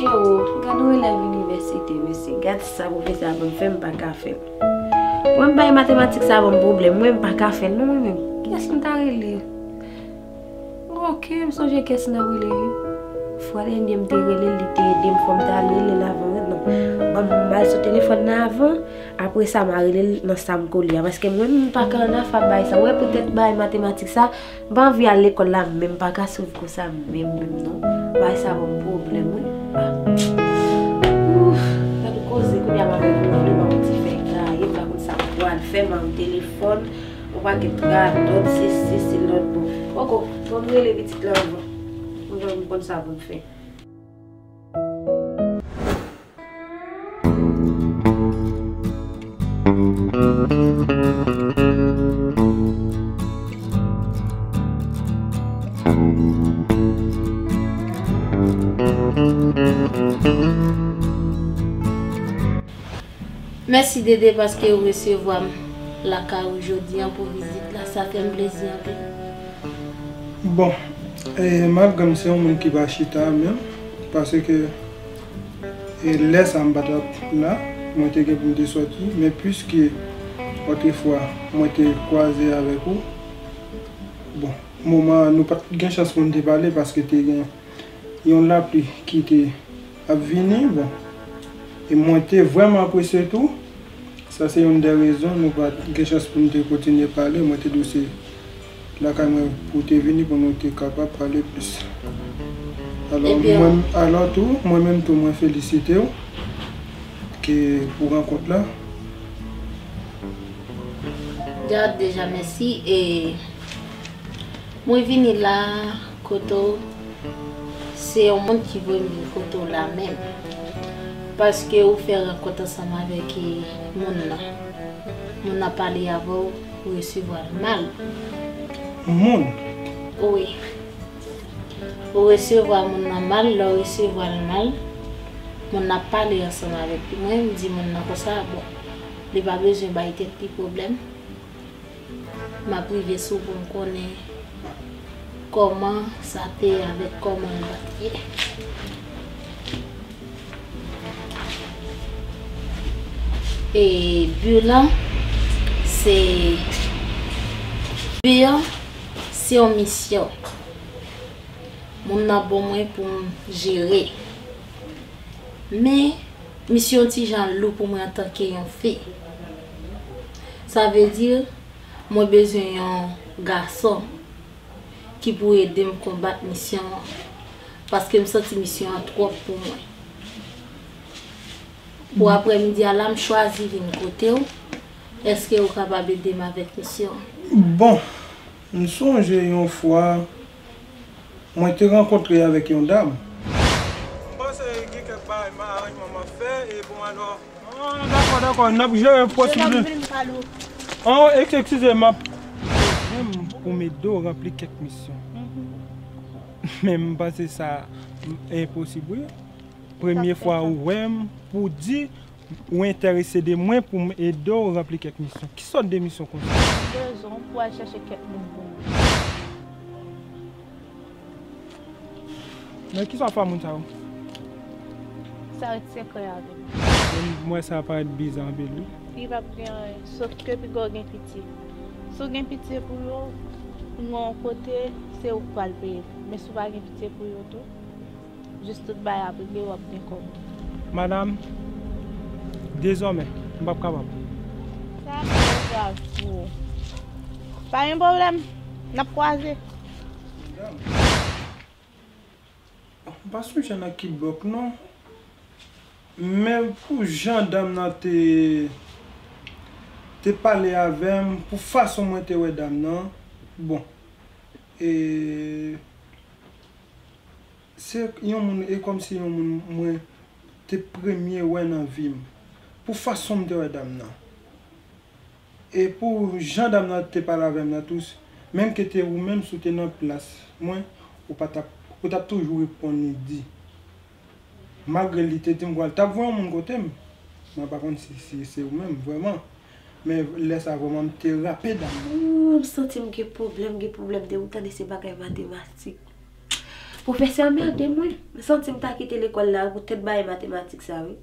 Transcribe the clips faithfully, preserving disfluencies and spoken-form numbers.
Oh, gad yon elèv inivèsite, mesye. Gad sa pwofesè a ban m fè, m pa ka fè l. Mwen, m bay matematik sa ban m pwoblèm. Mwen, m pa ka fè l, non, mwen menm. Kiyès m ta rele? Ok, m sonje kiyès m t ap rele, wi. Fwa dènye m te rele l, li te ede m, fò m ta al rele l avan, non. Ban m al sou telefòn nan avan, apre sa, m a rele l nan sa m kole a. Paske mwen, m pa ka ann afab bay sa. Wè, poutèt bay matematik sa, m pa anvi al lekòl la, men m pa ka swiv kou sa menm, menm, non. Bay sa ban m pwoblèm, wi. Ah. Ouf, gad yon koze, kounye a m avèk yon vle ban m ti fèy gaye, m pa konn sa m pral fè, m an telefòn. Yon pakèt radòt, sesi, se lòt bò. Poko, bon, m rele pitit la anvan. Mwen menm m konn sa pou m fè. Mèsi, Dede, paske ou resevwa m lakay ou jodi a pou vizit la. Sa fè m plezi anpil. Bon, e, malgre m se yon moun ki pa chita menm, paske, e, lè sa m pa t ap la, mwen te gen pou m te sòti, men piske otrefwa mwen te kwaze avèk ou, bon, moman an nou pa t gen chans pou n te pale paske te gen yon lapli ki te ap vini, bon. E mwen te vrèman apresye tou. Sa se youn dè rezon nou pa t gen chans pou n te kontinye pale. Mwen te di w se lakay mwen pou w te vini pou nou te kapab pale plis. Alò, ebyen, mwen, alò tou, mwen menm tou, mwen felisite w ke pou rankont la. Gad deja, mèsi. E mwen vini la kote w, se yon moun ki voye m vin kote w la menm. Paske ou fè rankont ansanm avèk, e, moun nan. Moun nan pale avè w, ou resevwa l mal. Moun? Wi. Ou resevwa moun nan mal, lè w resevwa l mal, moun nan ap pale ansanm avèk li. Mwen, m di moun nan konsa, bon, li pa bezwen bay tèt li pwoblèm. M ap rive sou pou m konnen kòman sa te ye avèk kòman l pa t ye. E bi lan, se, bi an, se yon misyon. Moun nan ban mwen pou m jere. Men, misyon ti jan lou pou mwen antanke yon fi. Sa vle di, mwen bezwen yon gason ki pou ede m konbat misyon an. Paske m santi misyon an twòp pou mwen. Pou aprèmidi a la, m chwazi vin kote w. Èske ou kapab ede m avèk misyon an? Bon, m sonje yon fwa, mwen te rankontre avèk yon dam. M panse gen kèk bagay, aranjman m ap fè, e bon, alò. Ah, dakò, dakò, n ap jere pwosib. Ah, ek-, eskize, m ap, menm pou m ede w ranpli kèk misyon. Men m panse sa enposib, wi. Premye fwa ou wè m, pou di ou enterese de mwen pou m ede w ranpli kèk misyon. Ki sòt de misyon konsa? M bezwen w pou al chèche kèk moun pou mwen. Men kisa w fè a moun sa yo? Sa ret sekrè avè m. Men m wè sa parèt biza anpil, wi. Li p ap gen anyen, sof ke piga w gen pitye. Si w gen pitye pou yo, nan yon kote, se ou k pral peye. Men si w pa gen pitye pou yo tou, jis tout bagay ap regle, w ap gen kòb ou. Madanm, dezòmè, m p ap kapab. Sa twò grav pou ou. Pa gen pwoblèm, n ap kwaze. Madanm, m pa sonje nan ki blòk, non. Men pou jan dam nan te, te pale avè m, pou fason mwen te wè dam nan, bon, e, se yon moun, e kòmsi yon moun mwen te premye wè nan vi m. Pou fason m te wè dam nan. E pou jan dam nan te pale avè m nan tou, menm ke te ou menm, si w te nan plas mwen, ou pa t ap, ou t ap toujou reponn li di. Malgre li te di m kwa l t ap voye yon moun kote m. Mwen pa konn si, si se ou menm, vrèman. Men lè sa vrèman m te rape dam nan. Ooh, m santi m gen pwoblèm, gen pwoblèm de ou tande se bagay matematik. Pwofesè anmède m wi. M santi m ta kite lekòl la poutèt bagay matematik sa wi.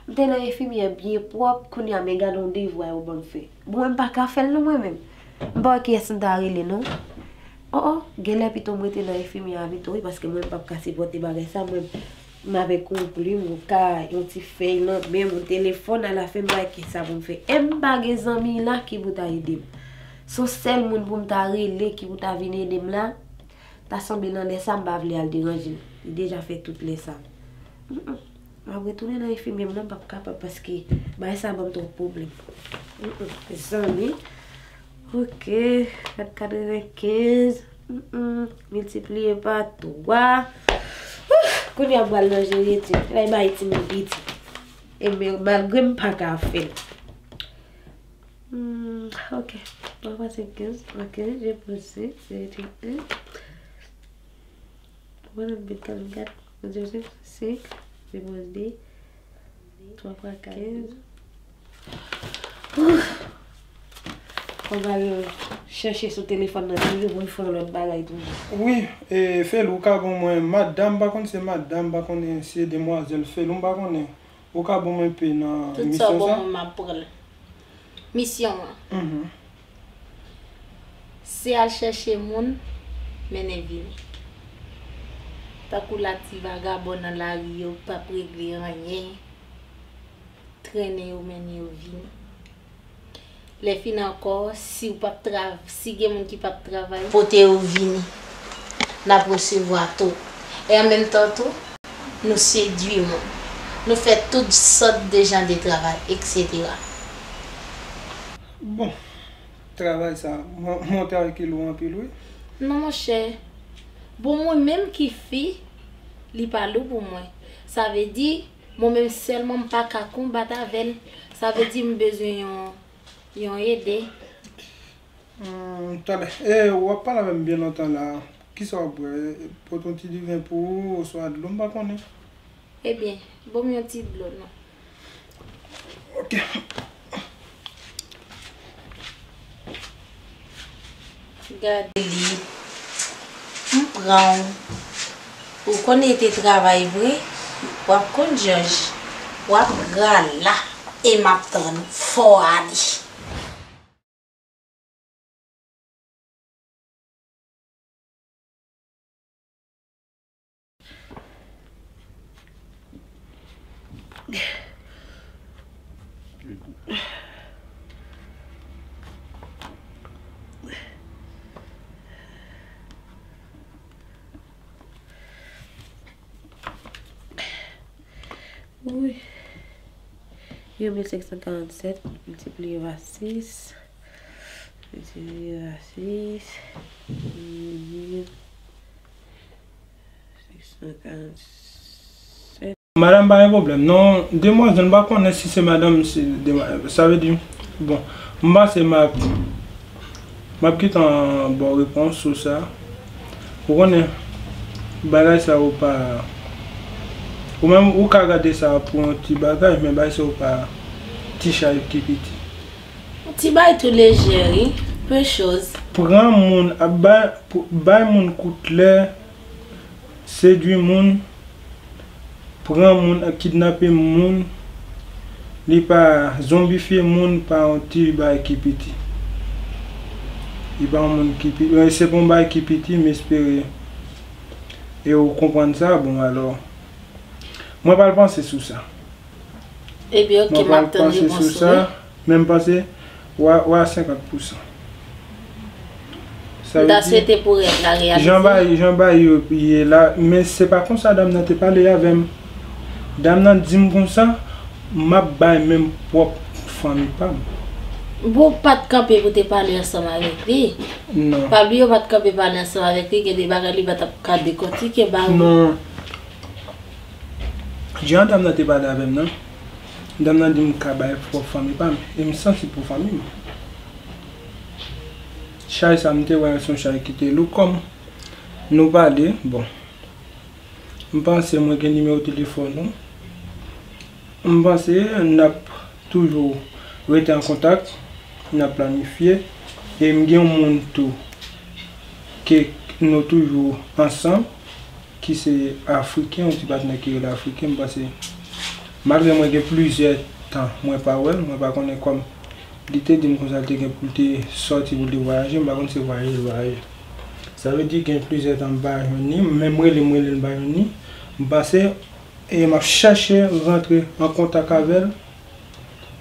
M te nan enfimyè byen pwòp, kounye a men gade yon devwa yo ban m fè. Bon, mwen m pa ka fè l non mwen menm. M pa wè kiyès m ta rele non. O o, genlè pito m rete nan enfimyè a pito wi, paske mwen m p ap ka sipòte bagay sa, mwen m avèk yon plim, yon ka, yon ti fèy nan men m, yon telefòn, alafen m pa wè kiyès sa pou m fè. E m pa gen zanmi la ki pou ta ede m. Se yon sèl moun pou m ta rele ki pou ta vin ede m la. Ta sanble nan lè sa m pa vle al deranje l. Li deja fè tout lè sa. Mm, mm. M ap retounen nan enfimyè m nan, m p ap kapab paske bagay sa ban m twòp pwoblèm. Mm, mm. Zanmi. Ok, kat katrevenkenz. Mm, mm. Miltipliye pa twa. Ouf, kounye a m pral nan jere ti. Lè bay ti moun piti. E men malgre m pa ka fè l. Hmm, ok. Twa fwa senk, kenz. Ok, je pose. Senkant. Mwen menm vin kalkile kat, mwen di se senk, je pose de. Twa fwa kat, kenz. Ouf! Fò m al chèche sou telefòn nan toujou pou m fè yon lòt bagay toujou. Wi, e, Felou, ou ka ban mwen madanm, m pa konn se madanm, m pa konnen se demwazèl Felou, m pa konnen. Ou ka ban mwen enpe nan misyon sa? Tout sa w ban mwen, m ap pran l. Misyon an, mhm, se al chèche moun, mennen vini. Tankou la ti vagabon nan lari yo p ap regle anyen, trennen yo, mennen yo vini. Lè fini ankò, si w p ap tra-, si gen moun ki p ap travay, pote yo vini. N ap resevwa tou. E an menm tan tou, nou sedui moun. Nou fè tout sòt de jan de travay, etsetera. Bon, travay sa, mwen, mwen travay ki lou anpil, wi. Non, monchè. Bon, mwen menm ki fi, li pa lou pou mwen. Sa vle di, mwen menm sèlman m pa ka konbat avè l. Sa vle di m bezwen yon, yon ede. Hmm, talè. E, w ap pale avè m byen lontan la. Kisa w ap bwè? Pote yon ti diven pou ou, oswa dlo, m pa konnen. Ebyen, ban m yon ti dlo, non. Ok. Gade li. M pran w. Ou konn rete travay vre, w ap konn jòj. W ap rala e m ap tann fò ale. Wi. Yon mil senk san karannsèt miltipliye pa sis, miltipliye pa sis, yon mil senk san karannsèt. Madanm, pa gen pwoblèm. Non, demwazèl, m pa konnen si se madanm, si demwa-, sa vle di, bon, m panse m ap M ap gentan ba w repons sou sa. Ou konnen, bagay sa yo pa, ou menm ou ka gade sa pou yon ti bagay, men bagay sa yo pa ti chay ki piti. Yon ti bagay tou lejè, wi. Peu chose. Pran moun, ap bay, pou, bay moun kout lè, sedui moun, pran moun, kidnape moun, li pa zonbifye moun pa yon ti bagay ki piti. Li pa yon moun ki pi-, eh, se pa yon bagay ki piti, m espere e ou konprann sa, bon, alò, mwen pral panse sou sa. Ebyen, ok, m ap tann repons ou, wi. Men m panse, w a, w a senkant pousan. Sa vle di, m ta swete pou rèv la reyalize. Jan bagay, jan bagay yo ye la, men se pa konsa dam nan te pale avè m. Dam nan di m konsa, m ap bay menm pwòp fanmi pa m. Bon, w pa t kanpe pou te pale ansanm avèk li. Non. Pa bliye w pa t kanpe pale ansanm avèk li, gen de bagay li pa t ap ka dekòtike ba ou. Non. Jan dam nan te pale avè m nan, dam nan di m ka bay pou fanmi pa m, e m santi pou fanmi m. Chay sa m te wè se yon chay ki te lou kòm nou pale, bon. M panse mwen gen nimewo telefòn ou. M panse n ap toujou rete an kontak, n ap planifye, e m gen yon moun tou ke nou toujou ansanm. ki se Afriken, yon ti patnè ki rele Afriken, m panse, malgre mwen gen plizyè tan mwen pa wè l, mwen pa konnen kòm li te di m konsa, li te gen pou l te sòti pou l te vwayaje, m pa konn si se vwayaje l vwayaje. Sa vle di gen plizyè tan m pa jwenn li, menm rele m rele l m pa jwenn li. M panse, e m ap chèche rantre an kontak avè l,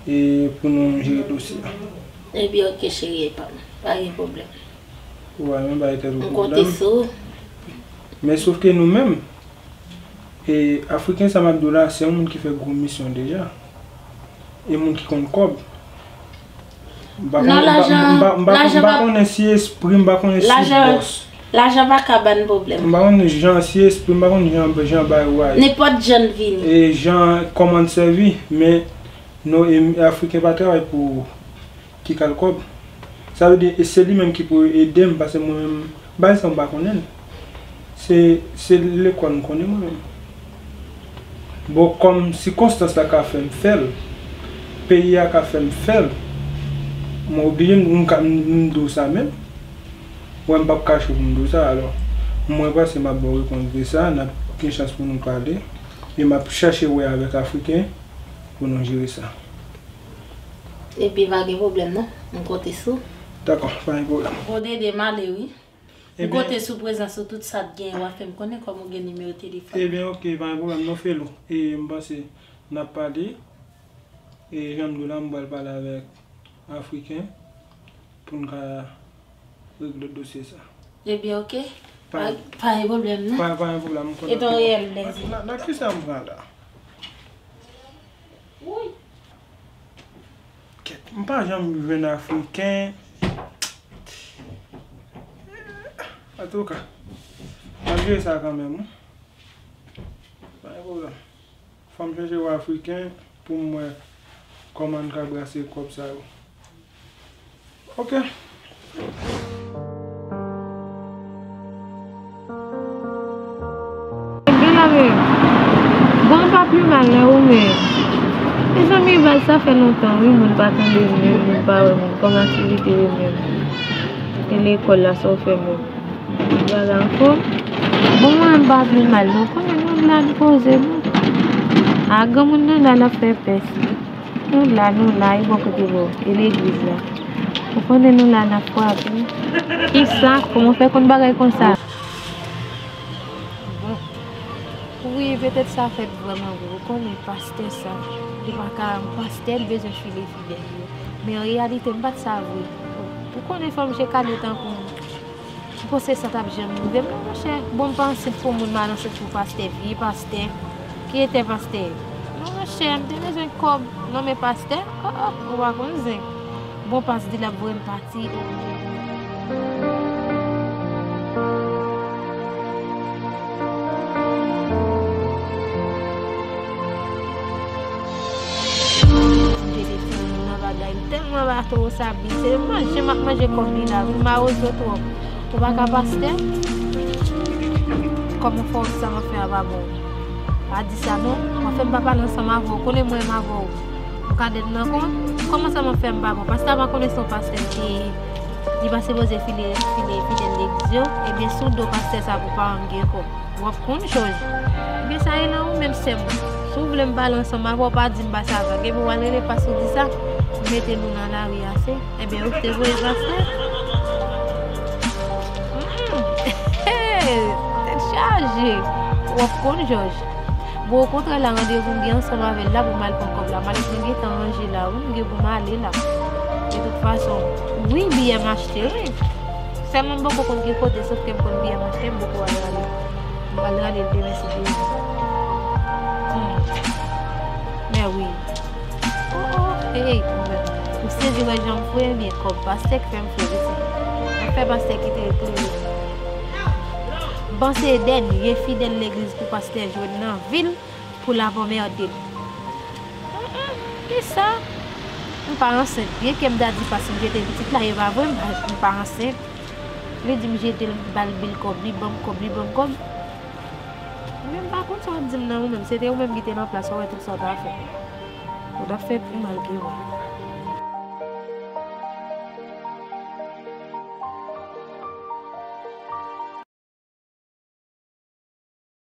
e pou nou jere dosye a. Ebyen, oke, cheri pa m. Pa gen pwoblèm. Ou pa menm bay tèt ou pwoblèm. M konte sou ou. Men sòf ke nou menm, e, Afriken sa m ap di w la, se yon moun ki fè gwo misyon deja. E moun ki konn kòb. M pa Non, konn, m pa, lajan, m pa, m pa, lajan m pa pa, konnen si espri, m pa konnen si lajan, bòs. Lajan pa ka ban pwoblèm. M pa konn jan, si espri, m pa konn jan, jan bay wè. Nenpòt jan l vini. E jan, kòman l sèvi, men non, e, Afriken pa travay pou ti kal kòb. Sa vle di, e se li menm ki pou ede m, paske mwen menm, bagay sa m pa konnen l. Se, se lekòl m konnen mwen menm. Bon, kòm sikonstans la ka fè m fè l, peyi a ka fè m fè l, mwen oblije m, m ka, m, m di w sa menm. Mwen, m p ap kache w pou m di w sa, alò, mwen panse m ap ba w repons de sa, n ap gen chans pou nou pale, e m ap chèche wè avèk Afriken pou nou jere sa. Epi pa gen pwoblèm non, m konte sou. Dakò, pa gen pwoblèm. Bon, Dede, m ale wi. M Ebyen, konte sou prezans ou, tout sa k genyen w a fè m konnen kòm ou gen nimewo telefòn. Ebyen, oke, pa gen pwoblèm non, Felou. E m panse n ap pale. E jan m di w la, m pral pale avèk Afriken pou n ka regle dosye sa. Ebyen, oke. Pa, pa, pa gen pwoblèm non. Pa, pa gen pwoblèm, m konn. E ton reyèl plezi. Nan, nan, nan kisa m pran la? Woy. Kèt, m pa janm jwenn Afriken. Antouka, malgre sa kanmenm, wi. Pa gen pwoblèm. Fò m chèche wè Afriken pou m wè kòman n ka brase kòb sa yo. Oke. Gen la men. Bon, pa pi mal lè ou men. Mezanmi, baz, sa fè lontan wi, moun pa tande m menm, moun pa wè moun. Kòm aktivite yo menm? E lekòl la, sa w fè menm? Bagay anfòm. Bon, mwen m pa pi mal non. Konnen nou la n poze nou. A, granmoun nan la, l ap fè pès li. Nou la, nou la, e bò kote bò, e legliz la. Ou konnen nou la, n ap frape. Kisa? Kòman w fè konn bagay konsa? Bon. Wi, petèt sa fèt vrèman vre. Ou konnen pastè sa, li pa ka, pastè, li bezwen file fidèl yo. Men an reyalite, m pa t sa vre. Ou konnen fò m je kale tankou m. M panse sa t ap janm rive m non, monchè. Bon, m pa ansent pou moun, m al ansent pou pastè, vye pastè. Ki etè pastè? Non, monchè, m te bezwen kòb nan men pastè. Oh, oh, ou pa konn zen. Bon, pas di l ap voye m pati. M te defann nan bagay, m tèlman pa twò sabi. Se manje m ap manje kòb li la, wi, mawozo twòp. Ou pa ka pastè? Kòman fè w sa m ap fè a pa bon? Pa di sa non. Mwen fè m pa pale ansanm avè w. Konnen mwen menm avè w. Ou ka dèt nan kont? Kòman sa m ap fè m pa bon? Pastè a pa konnen se yon pastè ki, li pa sipoze file, file fidèl legliz yo. Ebyen, sou do pastè sa pou pa ange kò. W ap konn, Jòj. Ebyen, sa ye nan ou menm, sè m. Si w vle m pale ansanm avè w, pa di m pase avè w. Ebyen, w al rele pastè w di sa, m mete nou nan lari ase. Ebyen, ou te voye pastè? Hmm. Tèt chaje. W ap konn, Jòj. Bon, okontrè la, randevou m gen ansanm avè l la pou m al pran kòb la. Malèt mwen gentan ranje la, wi, m gen pou m ale la. De tout fason, wi, biyè m achte, wi. Sèlman m poko konn ki kote, sòf ke m konn biyè m achte, m poko al rale. M pral rale l demen si Dye vle. Hmm. Men wi. Oh, oh, hey, hey, m sezi wè jan m fre, ebyen kòb pastè k fè m fre, wi. M fè pastè kite l klere. M panse dènye fidèl legliz pou pastè jwenn nan vil pou l ap anmède l. Mm, mm, kisa? M pa ansent. Byenke m ta di pas m jete pitit la, e pa vre, m pa, m pa ansent. Li di m jete l, m ba l bil kòb, li ban m kòb, li ban m kòb. Men m pa konn sa w ap di m nan ou menm. Se te ou menm ki te nan plas, ou wè tout sa w ta fè. Ou t ap fè pi mal ke mwen.